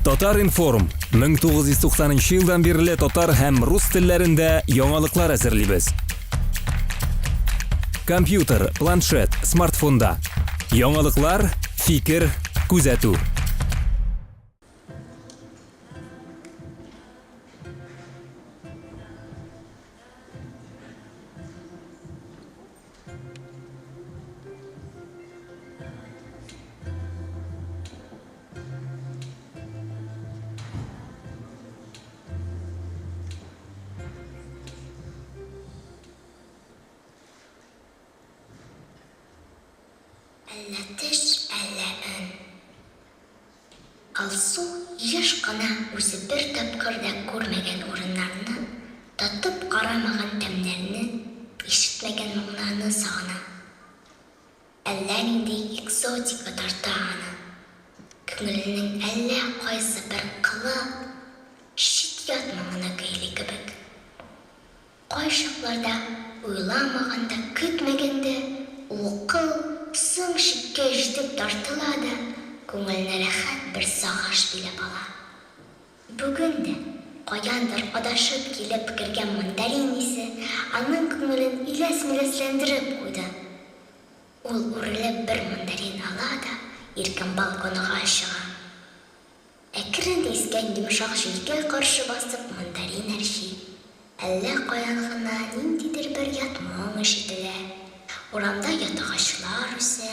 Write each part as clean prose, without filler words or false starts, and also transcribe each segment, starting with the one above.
Татар-информ, 1990 нчы елдан бирле татар һәм рус телләрендә яңалыклар әзерлибез. Компьютер, планшет, смартфонда. Яңалыклар, фикер, күзәтү. Әллә төш, әллә өн. Алсу еш кына үзе бер тапкыр да күрмәгән урыннарны, татып карамаган тәмнәрне, ишетмәгән моңнарны сагына. Әллә нинди экзотика тарта аны. Күңеленең әллә кайсы бер кылы чит-ят моңына көйли кебек. Кайчакларда уйламаганда, көтмәгәндә ул кыл соң чиккә җитеп тартыла да, күңелне рәхәт бер сагыш биләп ала. Бүген дә каяндыр адашып килеп кергән мандарин исе аның күңелен иләс-миләсләндереп куйды. Ул үрелеп бер мандарин ала да иркен балконга чыга. Әкрен искән йомшак җилгә каршы басып мандарин әрчи. Әллә каян гына ниндидер бер ят моң ишетелә. Урамда ят агачлар үсә,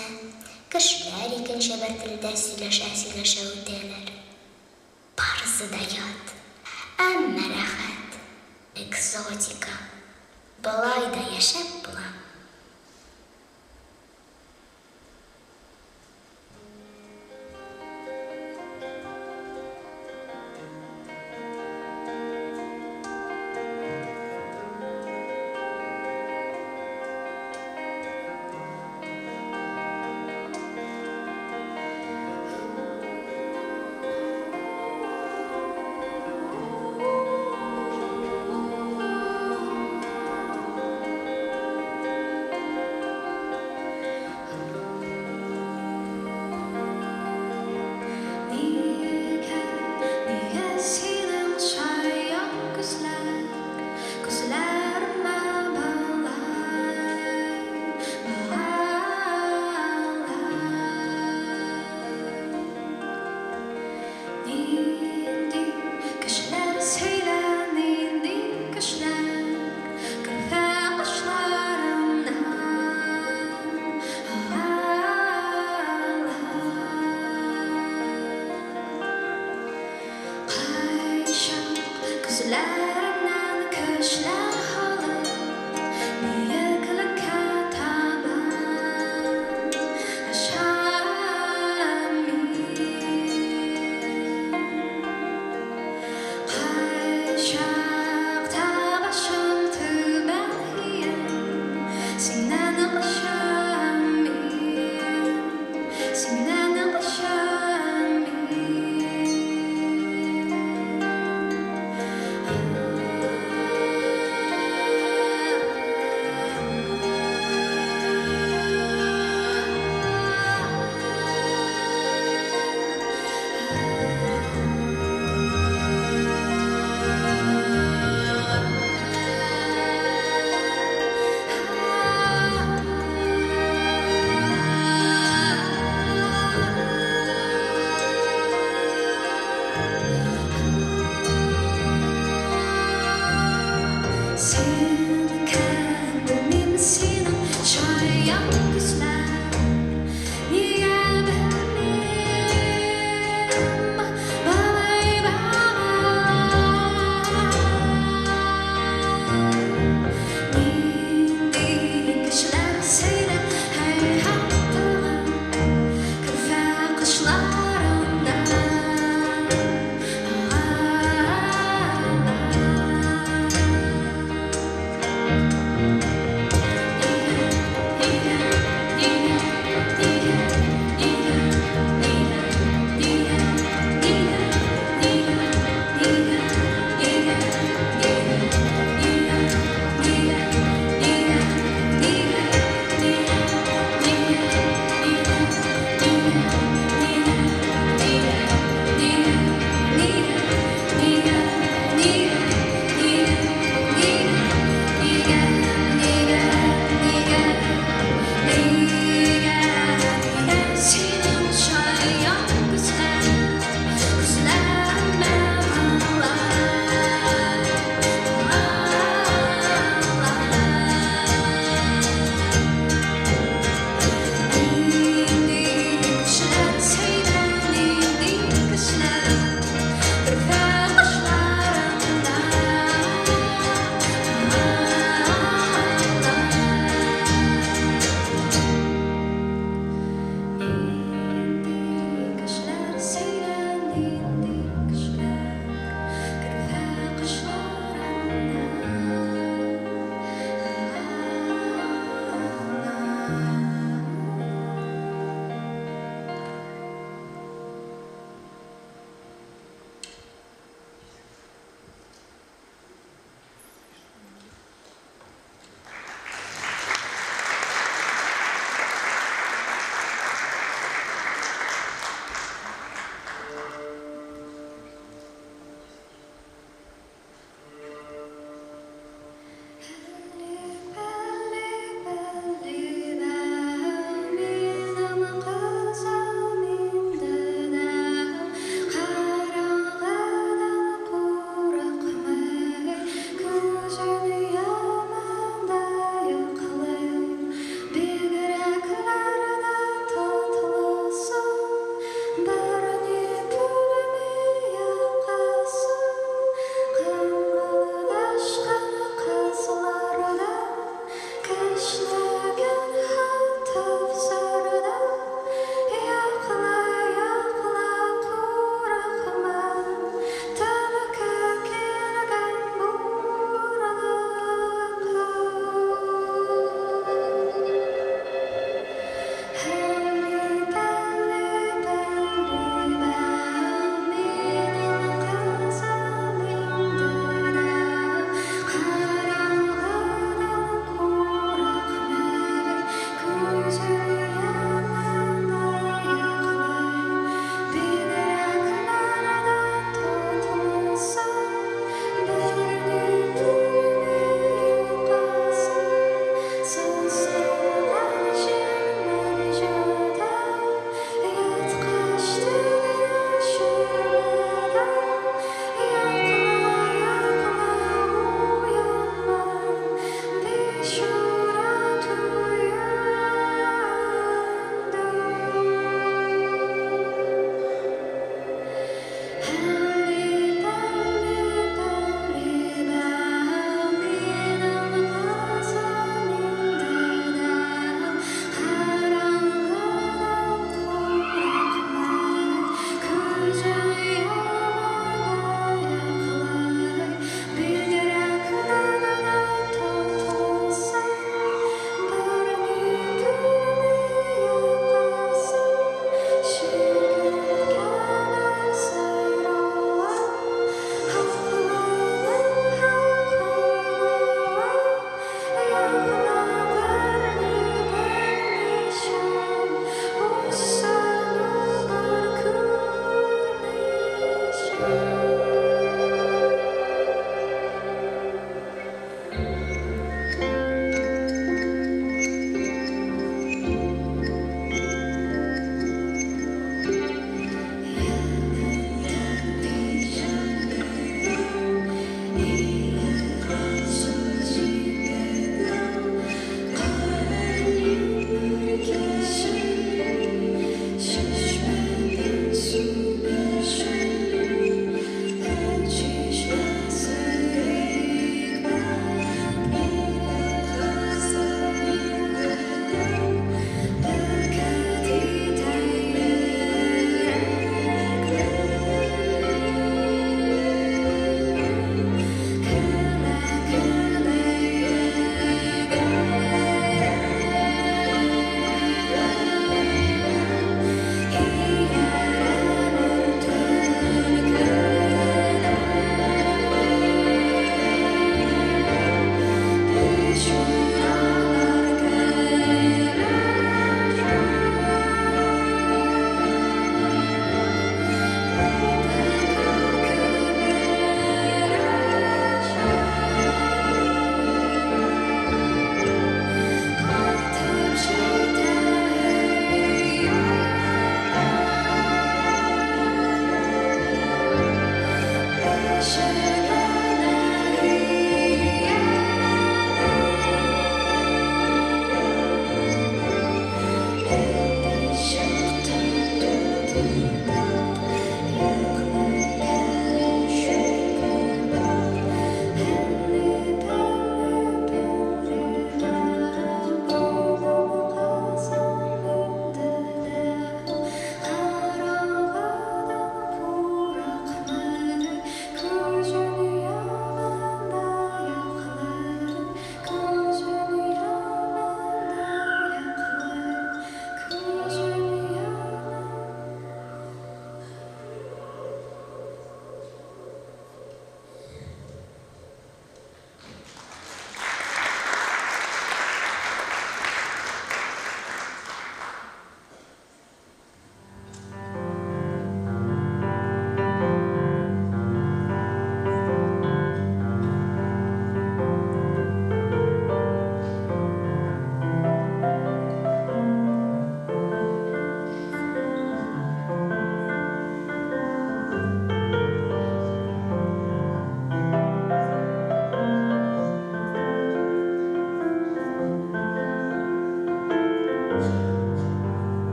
кешеләр икенче бер телдә сөйләшә-сөйләшә үтәләр. Барысы да ят, әмма рәхәт, экзотика. Болай да яшәп була.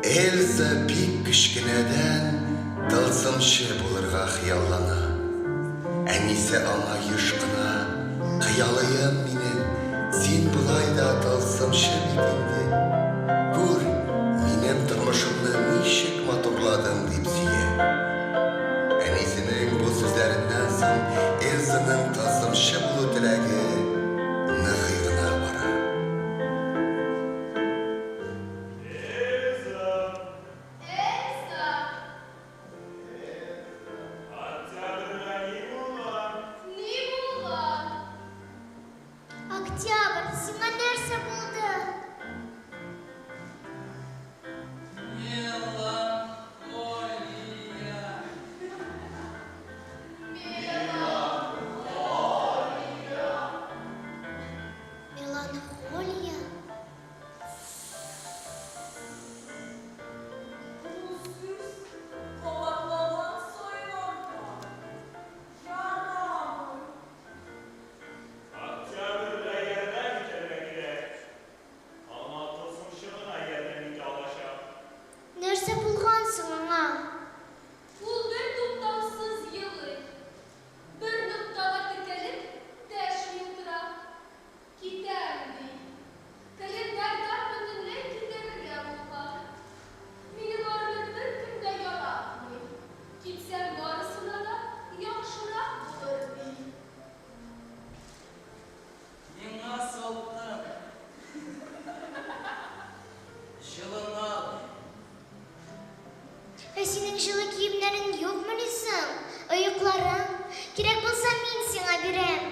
Эльза бик кечкенәдән тылсымчы булырга хыяллана. Әнисе аңа еш кына, Хыялыем минем, син болай да тылсымчы бит инде. Күр, минем тормышымны ничек матурладың, дип сөя. Әнисенең бу сүзләреннән соң Эльзаның тылсымчы булу теләге ныгый гына бара. Эльза! Эльза! Октябрьгә ни булган? Ни булган? Октябрь, сиңа нәрсә булды? Меланхолия. Меланхолия? Бу сүз кабатланган саен арта. Ярамый. Октябрьгә ярдәм итәргә кирәк. Аңа тылсымчы гына ярдәм итә алачак. Нәрсә булган соң аңа? Ул бертуктаусыз елый. Бер ноктага текәлеп, дәшми утыра. Китәм, ди. Календарьдан бөтенләй китәргә булган. Мине барыбер беркем дә яратмый. Китсәм, барысына да яхшырак булыр, ди. Миңа салкын. Җылына алмыйм. Ә синең җылы киемнәрең юкмыни соң? Оекларың? Кирәк булса, мин сиңа бирәм.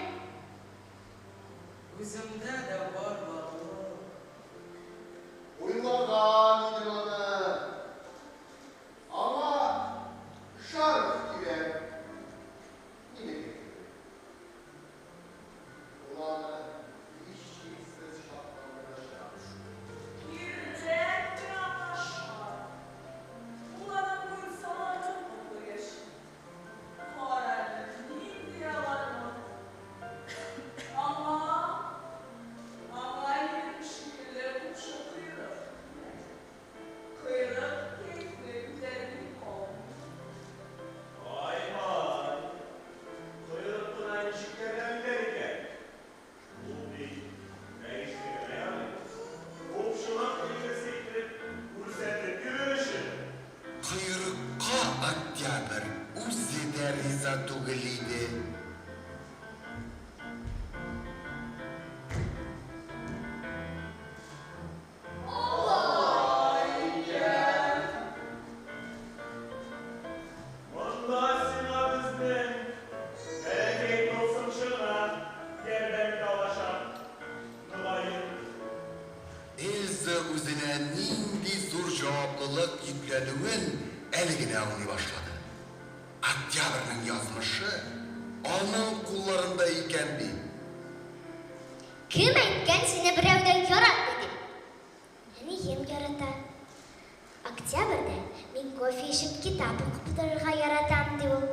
Үземдә дә бар ла ул. үзенә нинди зур җаваплылык йөкләнүен әле генә аңлый башлады. Октябрьнең язмышы аның кулларында икән бит. Кем әйткән сине берәү дә яратмый дип? Әнием ярата. Октябрьдә мин кофе эчеп китап укып утырырга яратам, ди ул.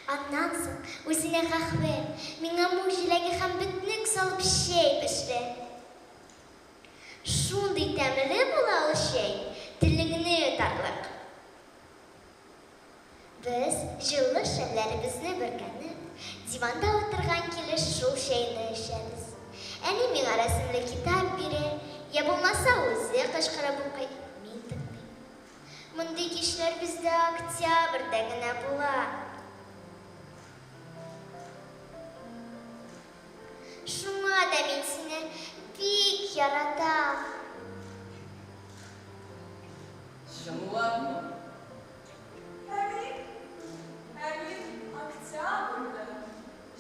Аннан соң үзенә каһвә, миңа мүк җиләге һәм бөтнек салып чәй пешерә. Шундый тәмле була ул чәй, телеңне йотарлык. Без, җылы шәлләребезне бөркәнеп, диванда утырган килеш шул чәйне эчәбез. Әни миңа рәсемле китап бирә, йә булмаса үзе кычкырып укый, мин тыңлыйм. Мондый кичләр бездә октябрьдә генә була. Шуңа да мин сине бик яратам. Чынлапмы? Ә мин? Ә мин октябрьдә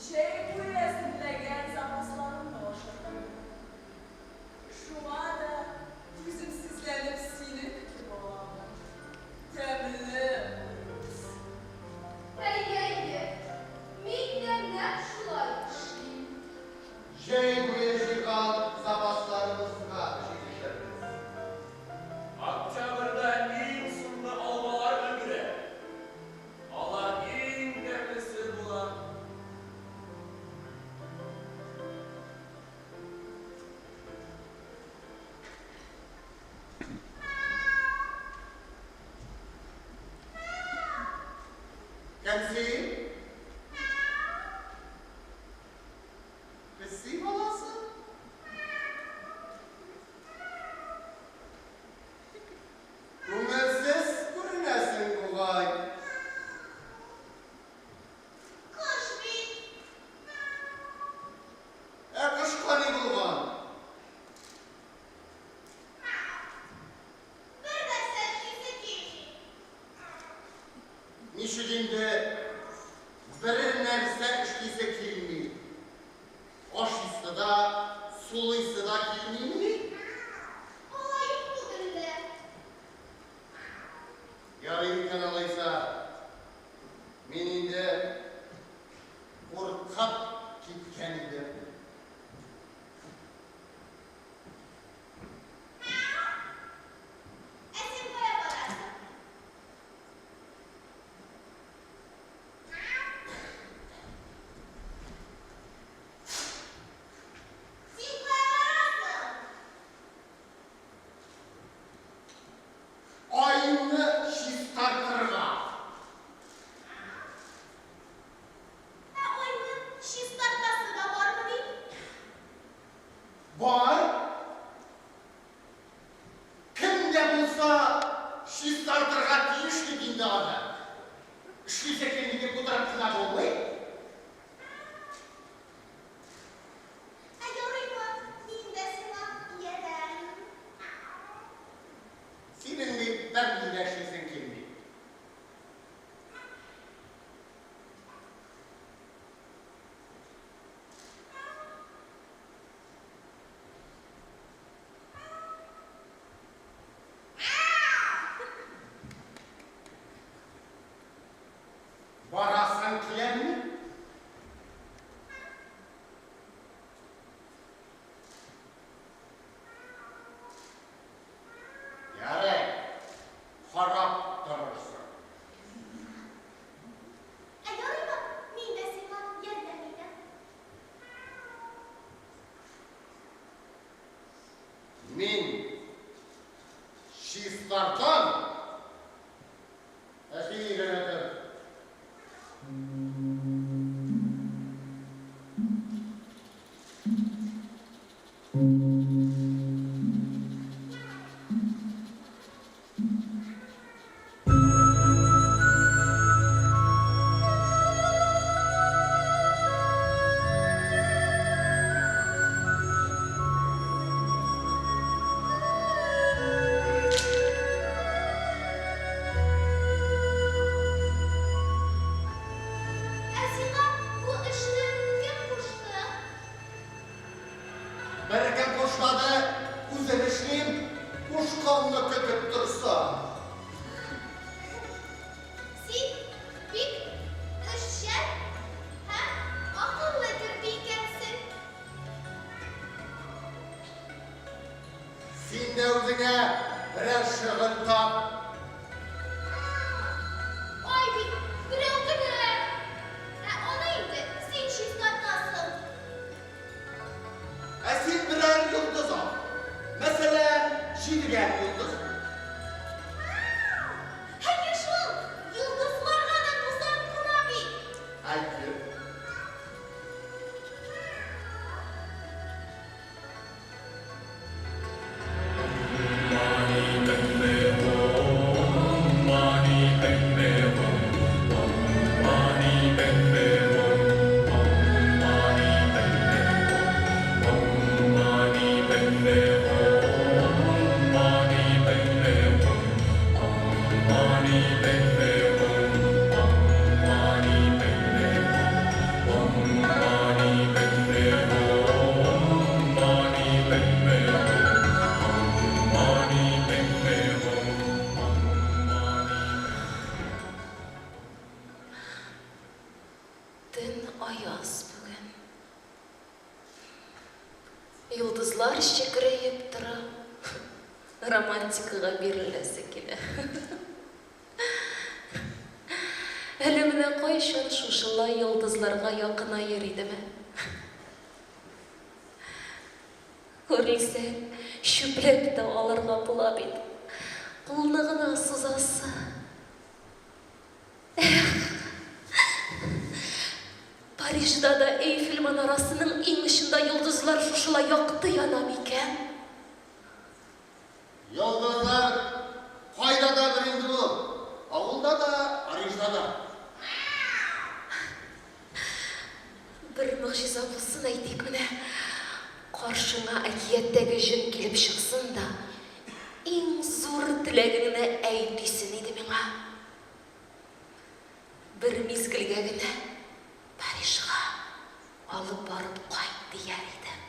җәй буе әзерләгән запасларымны ашатам. Шуңа да түземсезләнеп сине көтеп алам. Тәмле булыр. Әйе, әйе, мин дә нәкъ шулай эшлим. Җәй буе җыйган запасларыбызга җитешербез. Октябрьдә иң соңгы алмалар өлгерә. Алар иң тәмлесе була. Кем син? Песи баласы? Күңелсез күренәсең бугай. Кош бит. Ә кошка ни булган? Бер нәрсә эшлисе килми. Ничек инде берәр нәрсә эшлисе килми? Ашыйсы да, сулыйсы да килмимени? Алай ук түгел дә. Ярый икән алайса. Мин инде куркып киткән идем. Ә син кая барасың? Син кая барасың? Айны чистартырга. Ә айны чистартасы да бармыни? Бар. Кем дә булса чистартырга тиеш бит инде аны. Эшлисе килми дип утырып кына булмый. Ә ярыймы, мин дә сиңа иярәм? Синең бит берни дә эшлисең килми. Барасың киләмени? Ярый, карап торырсың. Ә ярыймы, мин дә сиңа ярдәм итәм? Мин чистартам, ә син өйрәнә тор. Ә сиңа бу эшне кем кушты? Беркем кушмады, үзем эшлим. Кушканны көтеп торсаң. Син бик эшчән һәм акыллы керпе икәнсең. Син дә үзеңә берәр шөгыль тап. Ай бит берәү генә. Ә аны инде син чистартасың. Ә син берәр йолдыз ал. Мәсәлән, җидегән йолдыз. Әйе шул, йолдызларга да тузан куна бит. Әйе. Төн аяз бүген. Йолдызлар чекерәеп тора. Романтикага биреләсе килә. Әле менә кайчан шушылай йолдызларга якынаер идеме? Күрмисең, чүпләп тә алырга була бит. Кулны гына сузасы. Эх! Парижда да Эйфель манарасының иң очында йолдызлар шушылай якты яна микән? Йолдызлар кайда да бер инде ул, авылда да, Парижда да. Бер могҗиза булсын, әйтик менә, каршыңа әкияттәге җен килеп чыксын да, иң зур теләгеңне әйт дисен иде миңа. Бер мизгелгә генә Парижга алып барып кайт дияр идем.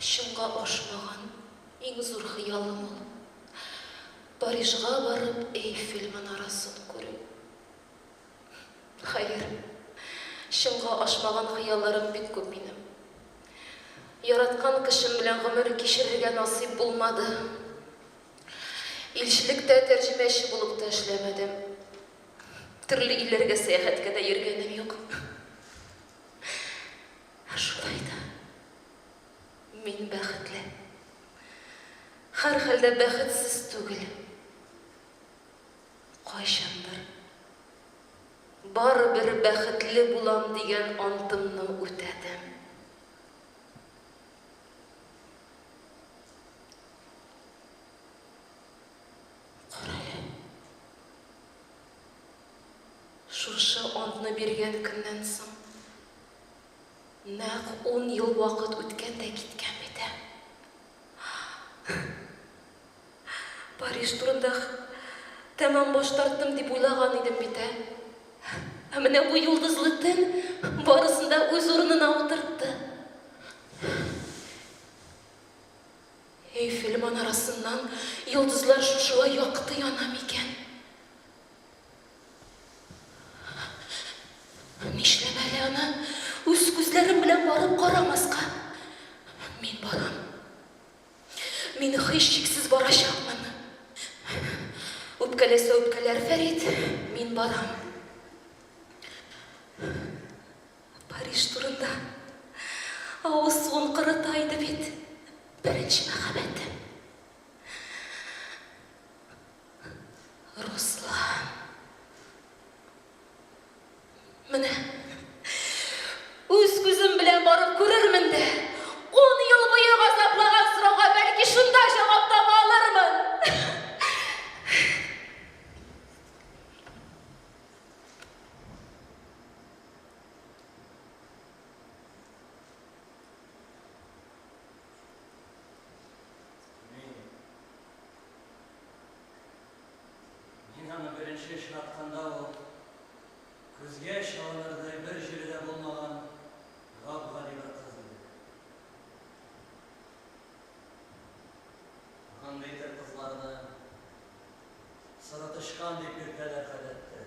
Чынга ашмаган иң зур хыялым ул, Парижга барып Эйфель манарасын күрү. Хәер, чынга ашмаган хыялларым бик күп минем. Яраткан кешем белән гомер кичерергә насыйп булмады. Илчелектә тәрҗемәче булып та эшләмәдем. Төрле илләргә сәяхәткә дә йөргәнем юк. Ә шулай да мин бәхетле. Һәрхәлдә бәхетсез түгел. Кайчандыр барыбер бәхетле булам дигән антымны үтәдем. Карале. Шушы антны биргән көннән соң нәкъ ун ел вакыт үткән дә киткән бит, ә. Париж турында тәмам баш тарттым дип уйлаган идем бит, ә. Ә менә бу йолдызлы төн барысын да үз урынына утыртты. Эйфель манарасыннан йолдызлар шушылай якты яна микән? Нишләп әле аны үз күзләрем белән барып карамаска? Мин барам. Мин һичшиксез барачакмын. Үпкәләсә үпкәләр Фәрит, мин барам. Париж турында авыз суын корыта иде бит беренче мәхәббәтем. Руслан. Менә үз күзем белән барып күрермен дә, ун ел буе газаплаган сорауга бәлки шунда җавап таба алырмын. Мин. Мин аны беренче очратканда ул күзгә чалынырдай бер җире дә булмаган гап-гади бер кыз иде. Андый төр кызларны соры тычкан дип йөртәләр гадәттә.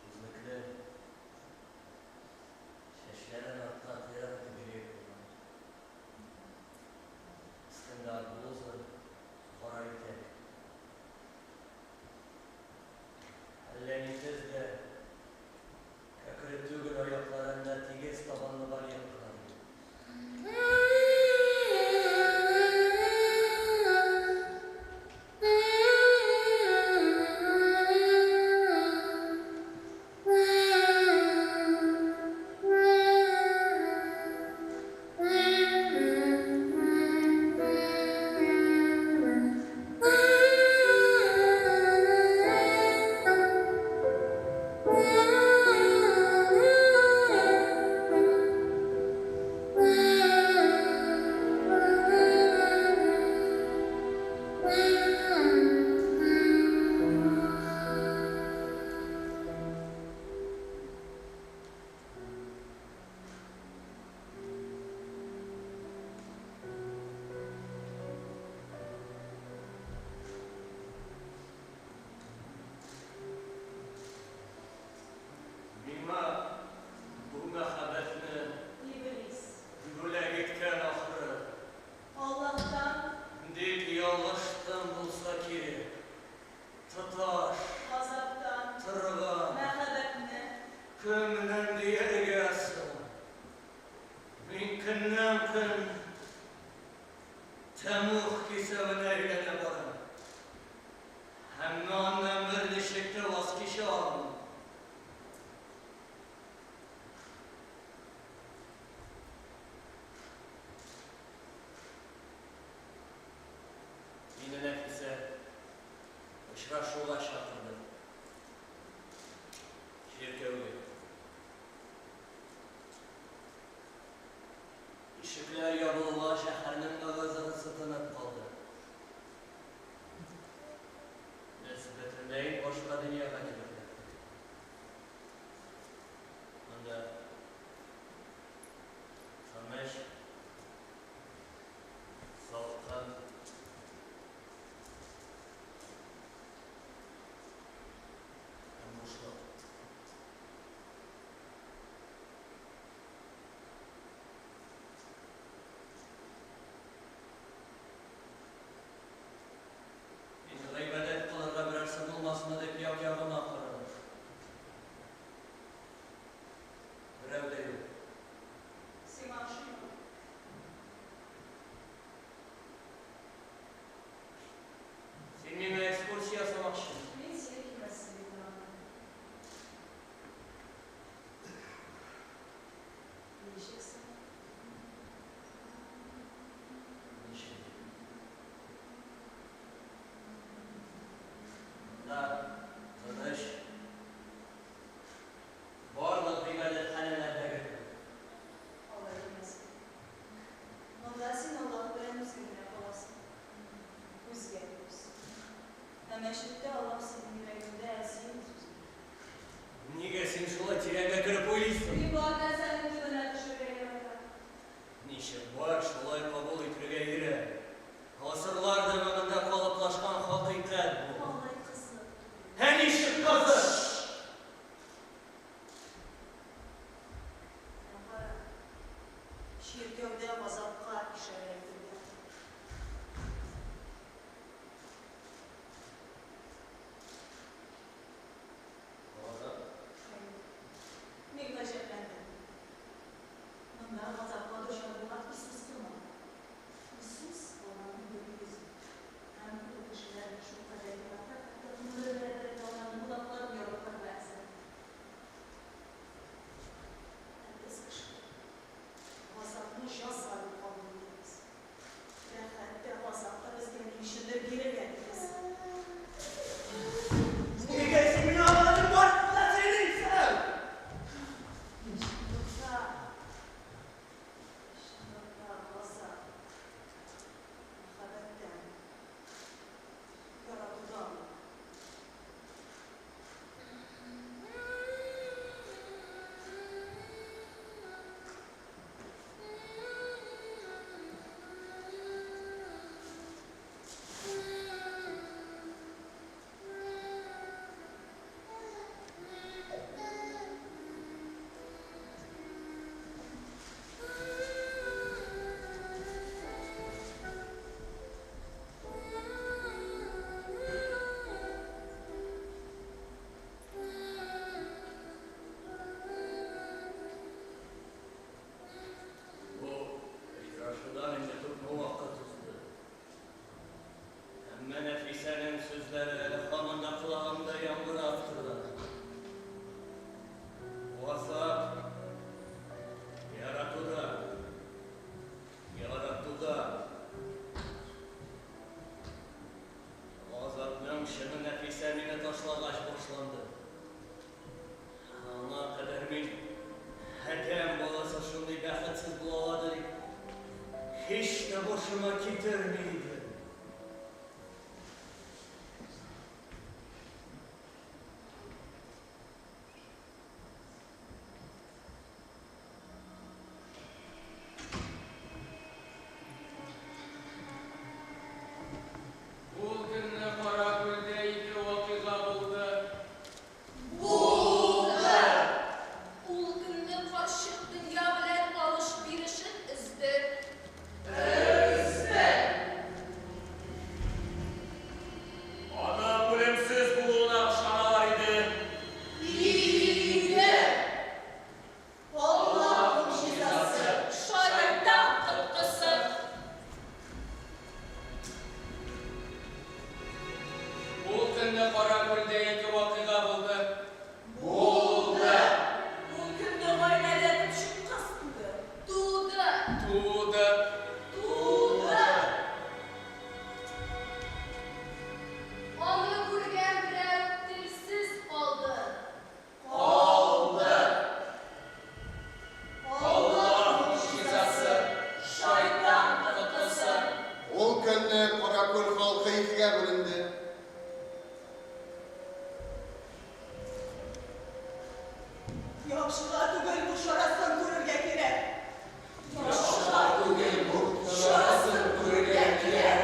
Күзлекле, чәчләрен артка кыйрак итеп җәеп куйган. Өстендә ак блуза, кара итәк. Әллә ни төз дә, кәкре түгел, аякларында тигез табанлы балеткалар иде. Миңа бу мәхәббәтне Иблис. Бүләк иткән ахры. Аллаһтан. Дип ялгыштым булса кирәк. Тоташ. Газаптан. Торган. Мәхәббәтне. Кемнең дияргә соң? Мин көннән-көн тәмуг кисәвенә әйләнә барам. Әмма аннан берничек тә ваз кичә алмыйм. Мине Нәфисә очрашуга чакырды. Чиркәүгә. Ишекләр ябылуга шәһәрнең ыгы-зыгысы тынып калды. Без бөтенләй каршыма китерми идем. Ул көнне Каракүлдә ике вакыйга булды. Ул көнне карчык дөнья белән алыш-бирешен өзде. Аның үлемсез булуына ышаналар иде. Алла могҗизасы. Шайтан коткысы. Ул көнне Каракүлдә ике вакыйга булды. Ул көнне гаиләдә төпчек кыз туды. Туды. Туды. Туды. Аны күргән берәү телсез калды. Алла могҗизасы. Шайтан коткысы. Ул көнне Каракүл халкы икегә бүленде. Яхшыга түгел бу чарасын күрергә кирәк. Яхшыга түгел бу чарасын күрергә кирәк.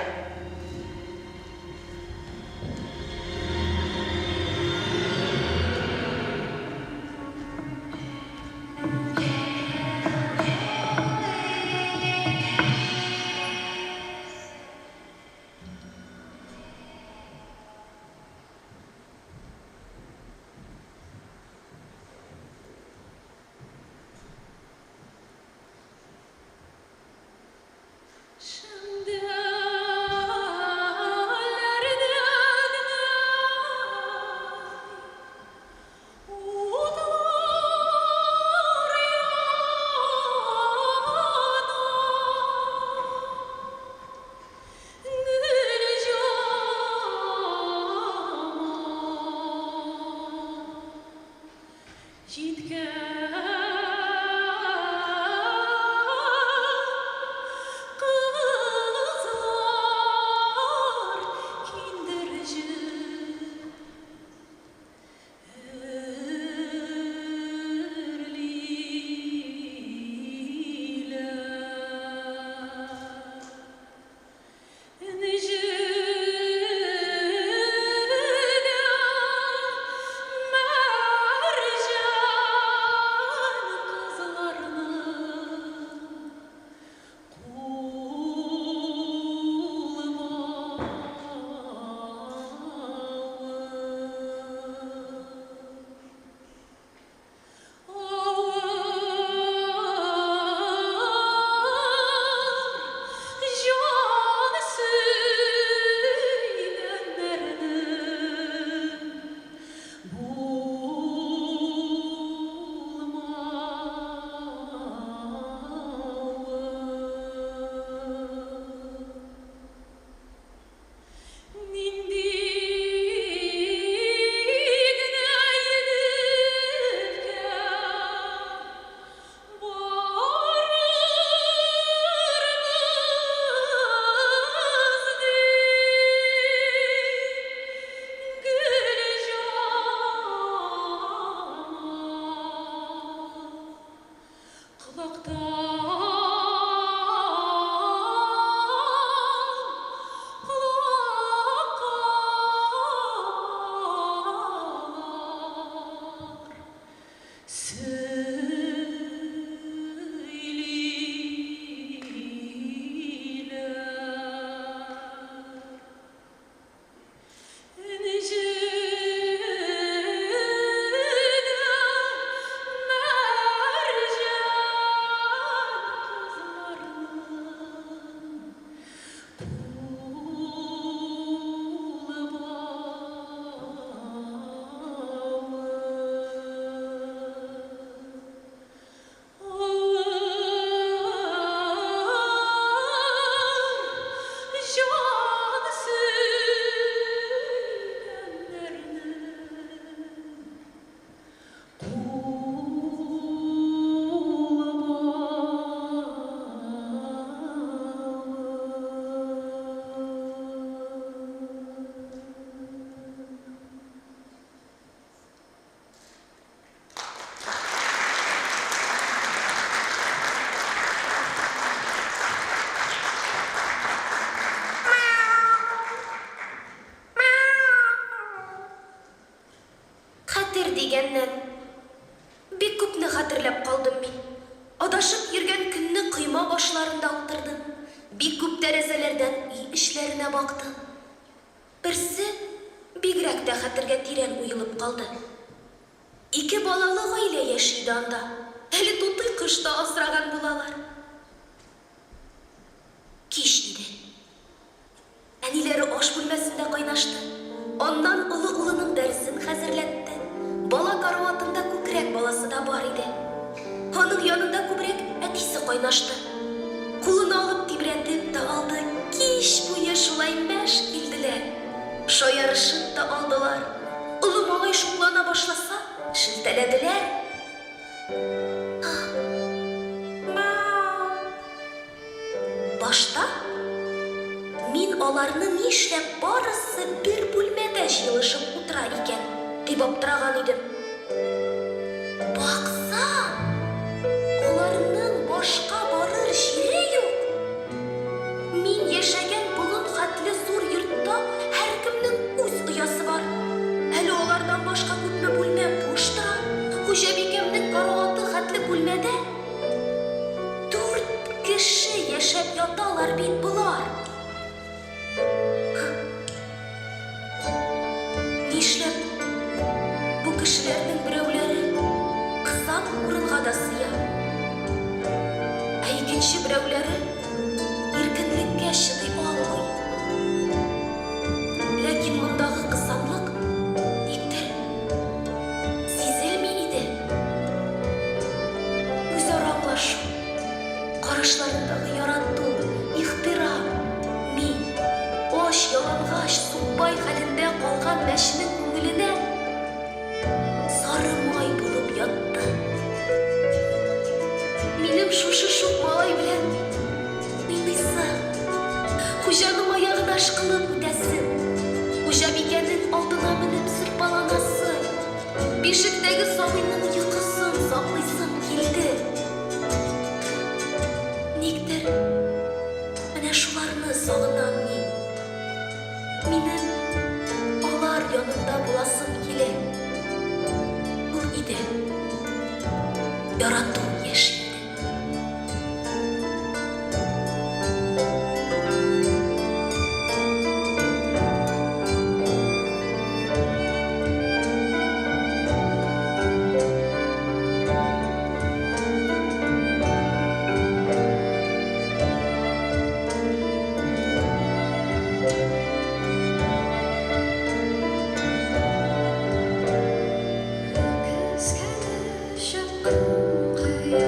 бактым. Берсе бигрәк тә хәтергә тирән уелып калды. Ике балалы гаилә яши иде анда. Әле тутый кош та асраган булалар. Кич иде. Әниләре аш бүлмәсендә кайнашты. Аннан олы улының дәресен хәзерләтте. Бала караватында күкрәк баласы да бар иде. Аның янында күбрәк әтисе кайнашты. Кулына алып тибрәтеп тә алды, кич буе шулай мәш килделәр. Шаярышып та алдылар. Олы малай шуклана башласа, шелтәләделәр. Башта мин аларны нишләп барысы бер бүлмәдә җыелышып утыра икән, дип аптыраган идем. Баксаң, аларның башка барыр җире юк. Мин яшәгән болын хәтле зур йортта һәркемнең үз оясы бар. Әле алардан башка күпме бүлмә буш тора. Хуҗабикәмнең караваты хәтле бүлмәдә дүрт кеше яшәп яталар бит болар. Нишләп бу кешеләрнең берәүләре кысан урынга да сыя, ә икенче берәүләре иркенлеккә чыдый алмый? Ләкин мондагы кысанлык никтер сизелми иде. Үзара аңлашу. Карашларындагы ярату, ихтирам, мин, ач, ялангач, сукбай хәлендә калган мәченең күңеленә сары май булып ятты. Минем шушы шук малай белән уйныйсы, хуҗаның аягына ышкылып үтәсем, хуҗабикәнең алдына менеп сырпаланасы, бишектәге сабыйның йокысын саклыйсым килде. Никтер менә шуларны сагынам мин. Минем алар янында буласым килә. Ул иде. Ярату яши иде. Көз килде, чапкын кояш.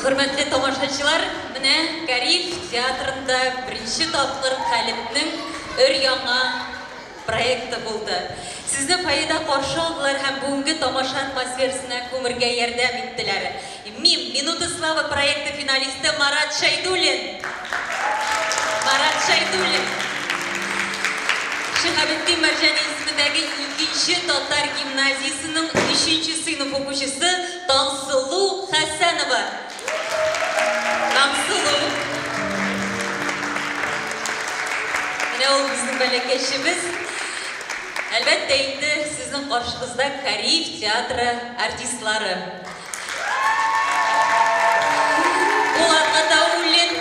Хөрмәтле тамашачылар, менә Кариев театрында беренче тапкыр Калебнең өр-яңа проекты булды. Сезне фойеда каршы алдылар һәм бүгенге тамаша атмосферасына күмергә ярдәм иттеләр. Мим, Минуты славы проекты финалисты Марат Шәйдуллин! Марат Шәйдуллин! Шиһабетдин Мәрҗани исемендәге икенче татар гимназиясенең өченче сыйныф укучысы Таңсылу Хәсәнова. Таңсылу. Менә ул безнең бәләкәчебез. Әлбәттә инде, сезнең каршыгызда Кариев театры артистлары. Булат Гатауллин,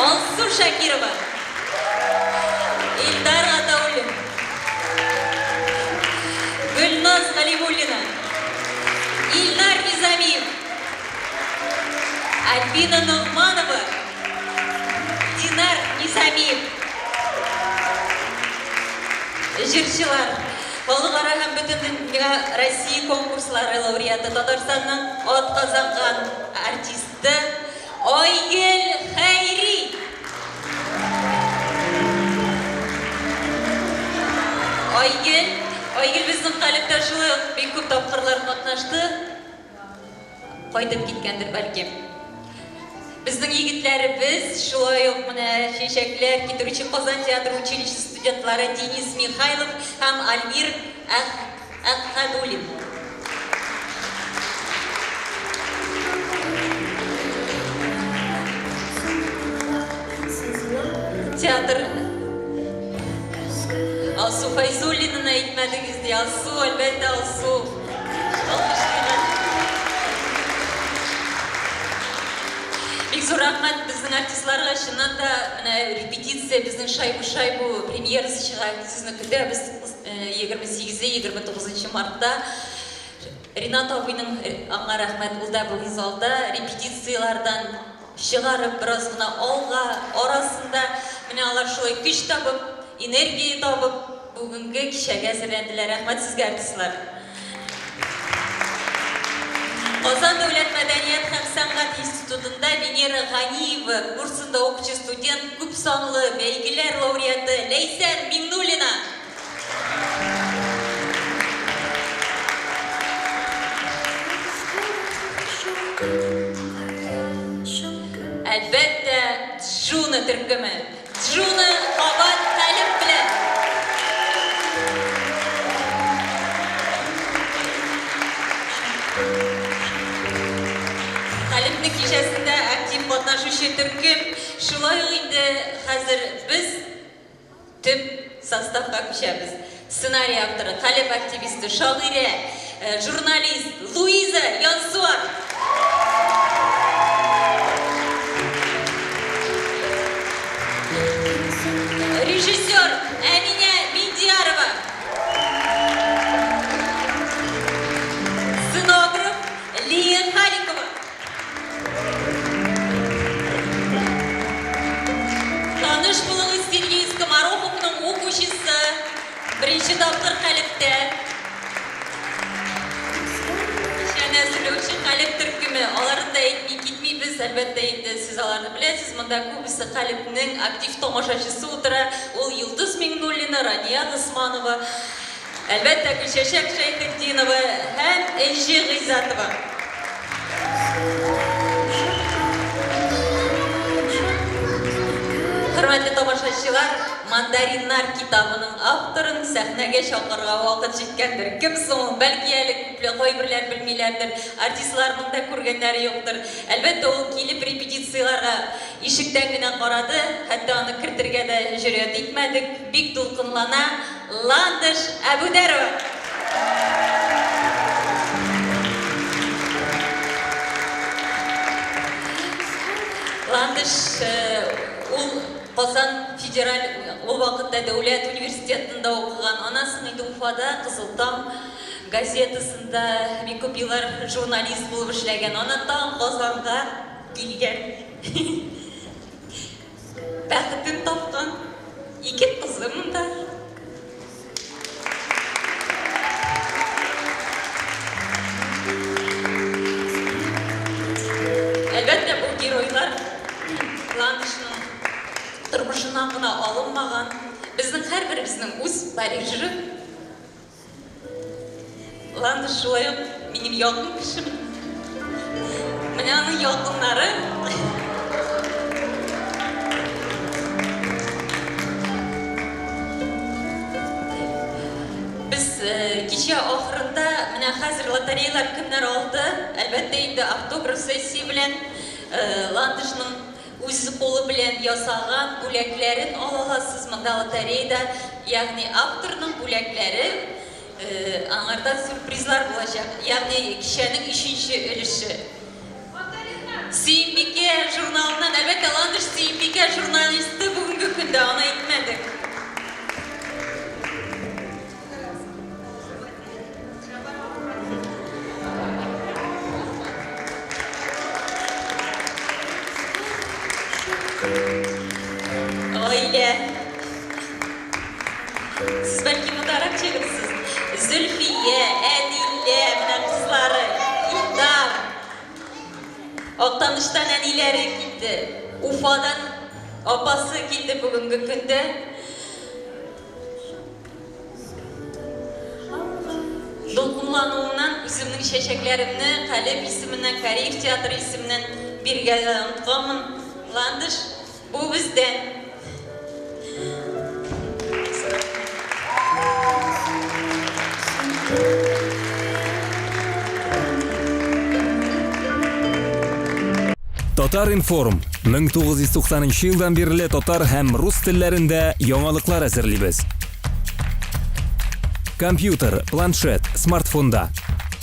Алсу Шакирова, Илдар Гатауллин, Гөлназ Галимуллина, Илнар Низамиев, Альбина Ногманова, Динар Низамиев. Җырчылар, Халыкара һәм Бөтендөнья Россия конкурслары лауреаты, Татарстанның атказанган артисты Айгөл Хәйри! Айгөл, Айгөл безнең Калебтә шулай ук бик күп тапкырлар катнашты. Кайтып киткәндер бәлки. Безнең егетләребез, шулай ук менә чәчәкләр китерүче Казан театр училищесы студентлары Денис Михайлов һәм Альмир Әхәдуллин. Театр Алсу Фәйзуллинаны әйтмәдегез ди. Алсу, әлбәттә, Алсу. Алкышлыйбыз. Бик зур рәхмәт безнең артистларга. Чыннан да, менә репетиция безнең Шайбу-шайбу премьерасы чыга. Сезне көтәбез 28-е, 29 мартта. Ринат абыйның аңа рәхмәт, ул да бүген залда репетицияләрдән чыгарып, бераз гына алга, арасында менә алар шулай көч табып, энергия табып, бүгенге кичәгә әзерләнделәр. Рәхмәт сезгә, артистлар! Казан дәүләт мәдәният һәм сәнгать институтында Венера Ганиева курсында укучы студент, күпсанлы бәйгеләр лауреаты Ләйсән Миңнуллина! Әлбәттә, Джуна төркеме. Джуна кабат Калеб белән! Калебнең кичәсендә актив катнашучы төркем. Шулай ук инде хәзер без Төп составка күчәбез. Сценарий авторы, Калеб активисты, шагыйрә, журналист Луиза Янсуар. Режиссер Әминә Миндиярова. Сценограф Лия Халикова. Таныш булыгыз, Сергей Скомороховның укучысы, беренче тапкыр Калебтә. Кичәне әзерләүче Калеб төркеме, аларын да әйтми китмибез, әлбәттә инде, сез аларны беләсез, монда күбесе Калебнең актив тамашачысы утыра, ул Йолдыз Миңнуллина, Рания Госманова, Әлбәттә, Гөлчәчәк Шәйхетдинова һәм Энҗе Гыйззәтова. Хөрмәтле тамашачылар, Мандариннар китабының авторын сәхнәгә чакырырга вакыт җиткәндер. Кем соң ул? Бәлки әле күпле кайберләр белмиләрдер, артистларның да күргәннәре юктыр. Әлбәттә, ул килеп репетицияләргә ишектән генә карады, хәтта аны кертергә дә җөрьәт итмәдек. Бик дулкынлана. Ландыш Әбүдәрова. Ландыш ул Казан федераль ул вакытта дәүләт университетында укыган. Аннан соң инде Уфада Кызыл таң газетасында бик күп еллар журналист булып эшләгән. Аннан тагын Казанга килгән. Бәхетен тапкан ике кызым да. геройлар Ландышның тормышыннан гына алынмаган. Безнең һәрберебезнең үз Парижы. Ландыш шулай ук минем якын кешем. Менә аның якыннары. Без э, кичә ахырында менә хәзер лотереялар кемнәр алды? Әлбәттә инде автограф сессия белән э, Ландышның үз кулы белән ясаган бүләкләрен ала аласыз монда лотереяда, ягъни авторның бүләкләре э, аңарда сюрпризлар булачак, ягъни кичәнең өченче өлеше. Сөембикә журналыннан, әлбәттә, Ландыш Сөембикә журналисты бүгенге көндә, аны әйтмәдек. Гаилә. Сез бәлки мондарак чыгырсыз. Зөлфия, Әдилә, менә кызлары, Илдар. Актаныштан әниләре килде. Уфадан апасы килде бүгенге көндә. Дулкынлануымнан үземнең чәчәкләремне Калеб исеменнән, Кариев театры исеменнән бирергә дә онытканмын. Ландыш, бу бездән. Татар-информ, 1990 нчы елдан бирле татар һәм рус телләрендә яңалыклар әзерлибез. Компьютер, планшет, смартфонда.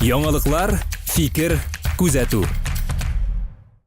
Яңалыклар, фикер, күзәтү.